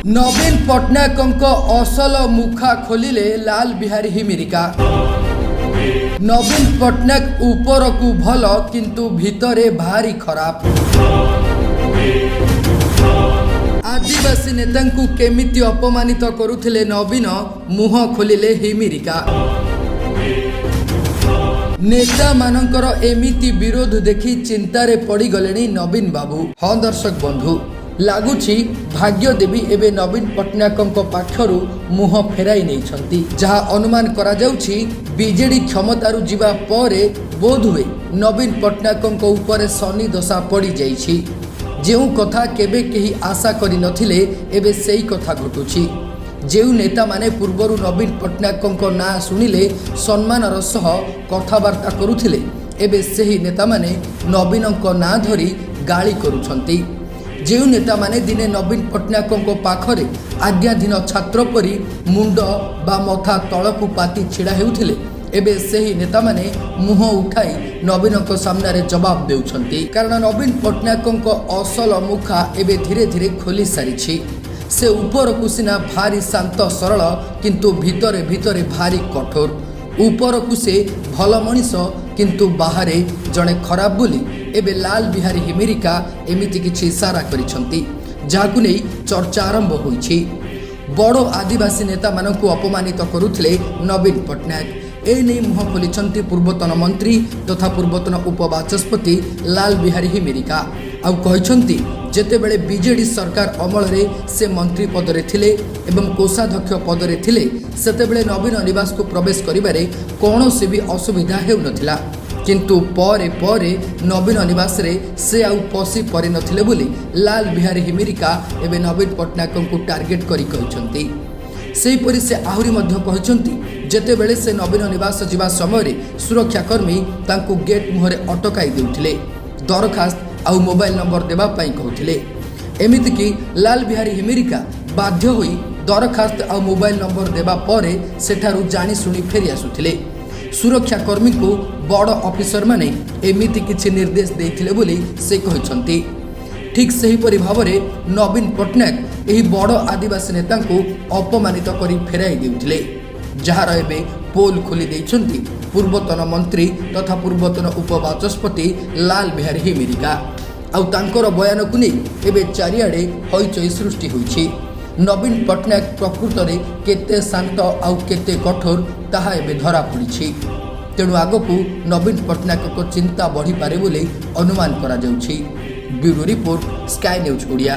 ନବୀନ ପଟ୍ଟନାୟକଙ୍କ ଅସଲ ମୁଖା ଖୋଲିଲେ ଲାଲ ବିହାରୀ ହିମିରିକା। ନବୀନ ପଟ୍ଟନାୟକ ଉପରକୁ ଭଲ, କିନ୍ତୁ ଭିତରେ ଭାରି ଖରାପ। ଆଦିବାସୀ ନେତାଙ୍କୁ କେମିତି ଅପମାନିତ କରୁଥିଲେ ନବୀନ, ମୁହଁ ଖୋଲିଲେ ହିମିରିକା। ନେତାମାନଙ୍କର ଏମିତି ବିରୋଧ ଦେଖି ଚିନ୍ତାରେ ପଡ଼ିଗଲେଣି ନବୀନ ବାବୁ। ହଁ ଦର୍ଶକ ବନ୍ଧୁ, ଲାଗୁଛି ଭାଗ୍ୟଦେବୀ ଏବେ ନବୀନ ପଟ୍ଟନାୟକଙ୍କ ପାଖରୁ ମୁହଁ ଫେରାଇ ନେଇଛନ୍ତି। ଯାହା ଅନୁମାନ କରାଯାଉଛି, ବିଜେଡି କ୍ଷମତାରୁ ଯିବା ପରେ ବୋଧହୁଏ ନବୀନ ପଟ୍ଟନାୟକଙ୍କ ଉପରେ ଶନି ଦଶା ପଡ଼ିଯାଇଛି। ଯେଉଁ କଥା କେବେ କେହି ଆଶା କରିନଥିଲେ, ଏବେ ସେଇ କଥା ଘଟୁଛି। ଯେଉଁ ନେତାମାନେ ପୂର୍ବରୁ ନବୀନ ପଟ୍ଟନାୟକଙ୍କ ନାଁ ଶୁଣିଲେ ସମ୍ମାନର ସହ କଥାବାର୍ତ୍ତା କରୁଥିଲେ, ଏବେ ସେହି ନେତାମାନେ ନବୀନଙ୍କ ନାଁ ଧରି ଗାଳି କରୁଛନ୍ତି। ଯେଉଁ ନେତାମାନେ ଦିନେ ନବୀନ ପଟ୍ଟନାୟକଙ୍କ ପାଖରେ ଆଜ୍ଞାଧୀନ ଛାତ୍ର ପରି ମୁଣ୍ଡ ବା ମଥା ତଳକୁ ପାତି ଛିଡ଼ା ହେଉଥିଲେ, ଏବେ ସେହି ନେତାମାନେ ମୁହଁ ଉଠାଇ ନବୀନଙ୍କ ସାମ୍ନାରେ ଜବାବ ଦେଉଛନ୍ତି। କାରଣ ନବୀନ ପଟ୍ଟନାୟକଙ୍କ ଅସଲ ମୁଖା ଏବେ ଧୀରେ ଧୀରେ ଖୋଲି ସାରିଛି। ସେ ଉପରକୁ ସିନା ଭାରି ଶାନ୍ତ ସରଳ, କିନ୍ତୁ ଭିତରେ ଭିତରେ ଭାରି କଠୋର। ଉପରକୁ ସେ ଭଲ ମଣିଷ, କିନ୍ତୁ ବାହାରେ ଜଣେ ଖରାପ ବୋଲି ଏବେ ଲାଲ ବିହାରୀ ହିମିରିକା ଏମିତି କିଛି ଇସାରା କରିଛନ୍ତି, ଯାହାକୁ ନେଇ ଚର୍ଚ୍ଚା ଆରମ୍ଭ ହୋଇଛି। ବଡ଼ ଆଦିବାସୀ ନେତାମାନଙ୍କୁ ଅପମାନିତ କରୁଥିଲେ ନବୀନ ପଟ୍ଟନାୟକ, ଏ ନେଇ ମୁହଁ ଖୋଲିଛନ୍ତି ପୂର୍ବତନ ମନ୍ତ୍ରୀ ତଥା ପୂର୍ବତନ ଉପବାଚସ୍ପତି ଲାଲ ବିହାରୀ ହିମିରିକା। ଆଉ କହିଛନ୍ତି, ଯେତେବେଳେ ବିଜେଡି ସରକାର ଅମଳରେ ସେ ମନ୍ତ୍ରୀ ପଦରେ ଥିଲେ ଏବଂ କୋଷାଧ୍ୟକ୍ଷ ପଦରେ ଥିଲେ, ସେତେବେଳେ ନବୀନ ନିବାସକୁ ପ୍ରବେଶ କରିବାରେ କୌଣସି ବି ଅସୁବିଧା ହେଉନଥିଲା। କିନ୍ତୁ ପରେ ପରେ ନବୀନ ନିବାସରେ ସେ ଆଉ ପଶି ପାରିନଥିଲେ ବୋଲି ଲାଲ ବିହାରୀ ହିମିରିକା ଏବେ ନବୀନ ପଟ୍ଟନାୟକଙ୍କୁ ଟାର୍ଗେଟ କରି କହିଛନ୍ତି। ସେହିପରି ସେ ଆହୁରି ମଧ୍ୟ କହିଛନ୍ତି, ଯେତେବେଳେ ସେ ନବୀନ ନିବାସ ଯିବା ସମୟରେ ସୁରକ୍ଷାକର୍ମୀ ତାଙ୍କୁ ଗେଟ୍ ମୁହଁରେ ଅଟକାଇ ଦେଉଥିଲେ, ଦରଖାସ୍ତ ଆଉ ମୋବାଇଲ ନମ୍ବର ଦେବା ପାଇଁ କହୁଥିଲେ। ଏମିତିକି ଲାଲ ବିହାରୀ ହିମିରିକା ବାଧ୍ୟ ହୋଇ ଦରଖାସ୍ତ ଆଉ ମୋବାଇଲ ନମ୍ବର ଦେବା ପରେ ସେଠାରୁ ଜାଣିଶୁଣି ଫେରି ଆସୁଥିଲେ। ସୁରକ୍ଷାକର୍ମୀଙ୍କୁ ବଡ଼ ଅଫିସରମାନେ ଏମିତି କିଛି ନିର୍ଦ୍ଦେଶ ଦେଇଥିଲେ ବୋଲି ସେ କହିଛନ୍ତି। ଠିକ୍ ସେହିପରି ଭାବରେ ନବୀନ ପଟ୍ଟନାୟକ ଏହି ବଡ଼ ଆଦିବାସୀ ନେତାଙ୍କୁ ଅପମାନିତ କରି ଫେରାଇ ଦେଉଥିଲେ, ଯାହାର ଏବେ ପୋଲ୍ ଖୋଲି ଦେଇଛନ୍ତି ପୂର୍ବତନ ମନ୍ତ୍ରୀ ତଥା ପୂର୍ବତନ ଉପବାଚସ୍ପତି ଲାଲ ବିହାରୀ ହିମିରିକା। ଆଉ ତାଙ୍କର ବୟାନକୁ ନେଇ ଏବେ ଚାରିଆଡ଼େ ହଇଚଇ ସୃଷ୍ଟି ହୋଇଛି। ନବୀନ ପଟ୍ଟନାୟକ ପ୍ରକୃତରେ କେତେ ଶାନ୍ତ ଆଉ କେତେ କଠୋର, ତାହା ଏବେ ଧରାପଡ଼ିଛି। ତେଣୁ ଆଗକୁ ନବୀନ ପଟ୍ଟନାୟକଙ୍କ ଚିନ୍ତା ବଢ଼ିପାରେ ବୋଲି ଅନୁମାନ କରାଯାଉଛି। Bureau report, sky news Odia.